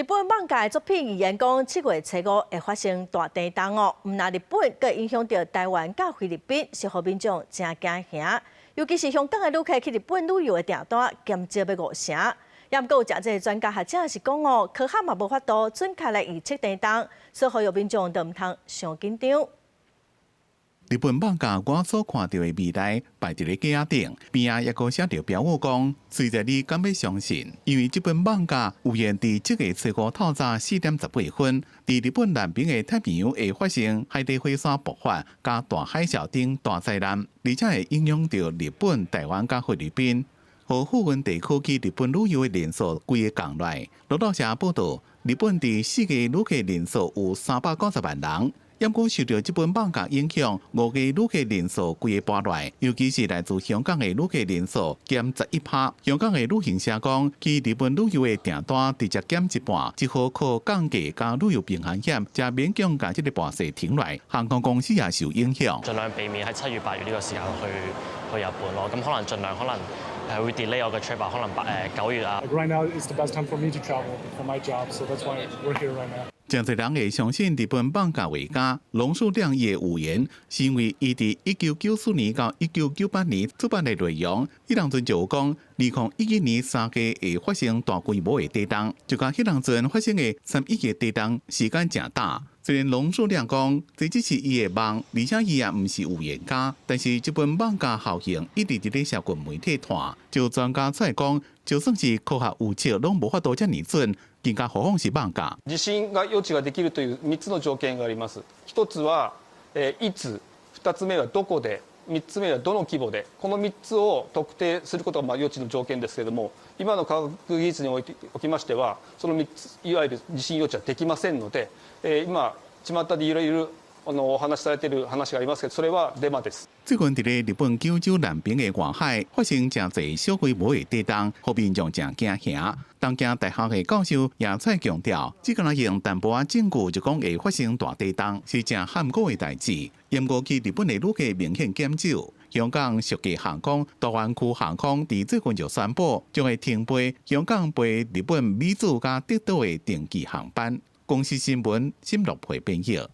日本艋舺的作品預言講，7月初五會發生大地動哦，毋但日本，閣影響著台灣佮菲律賓，是予民眾誠驚嚇。尤其是香港的旅客去日本旅遊的訂單減少欲五成。也毋過有誠濟專家學者是講哦，科學嘛無法度準確來預測地動，所以呼籲民眾都毋通傷緊張。日本艋舺我所看著的未來擺佇咧架仔頂，邊仔抑閣寫著標語講：隨著你敢欲相信？因為這本艋舺預言佇7月初五透早4點18分，佇日本南邊的太平洋會發生海底火山爆發，佮大海嘯等大災難，而且會影響著日本、台灣佮菲律賓。予富裕地區去日本旅遊的人數規个降落來。路透社報道，日本佇4月旅客人數有390萬人。毋過受著這本艋舺影響，5月旅客人數規个跋落來，尤其是來自香港的旅客人數減11%。香港的旅行社講，去日本旅遊的訂單直接減一半，只好靠降價佮旅遊平衡險，才勉強共這个跋勢挺來。航空公司也受影響。盡量避免喺7月8月呢個時間去日本咯，咁可能盡量可能係會 delay 我嘅 trip 啊，可能8、9月啊。 Right now is the best time for me to travel for my job, so that's why we're here right now. 誠濟人會相信日本艋舺畫家龍樹諒伊的預言，是因為伊佇1994年到1998年出版的內容，彼當陣就有講，2011年3月會發生大規模的地動，就佮彼當陣發生的3.11地動時間誠早。雖然龍樹諒講這只是伊的夢，而且伊也毋是預言家，但是這本艋舺效應一直佇咧社群媒體傳，就專家出來講，就算是科學預測，攏無法度遮爾準。更加何況是艋舺。地震が予知ができるという3つの条件があります。一つは、いつ、二つ目はどこで、三つ目はどの規模で、この3つを特定することがまあ予知の条件ですけれども、今の科学技術においておきましては、その3つ、いわゆる地震予知はできませんので、今巷でいろいろお話しされている話がありますけど、それはデマです。最近佇咧日本九州南邊的外海發生誠濟小規模的地動，予民眾誠驚嚇。東京大學的教授也再強調，只干焦用淡薄仔證據就講會發生大地動，是誠罕過的代誌。毋過去日本的旅客明顯減少。香港國際航空、大灣區航空佇最近就宣布將會停飛香港飛日本美子佮德島的定期航班。公視新聞，沈樂培編譯。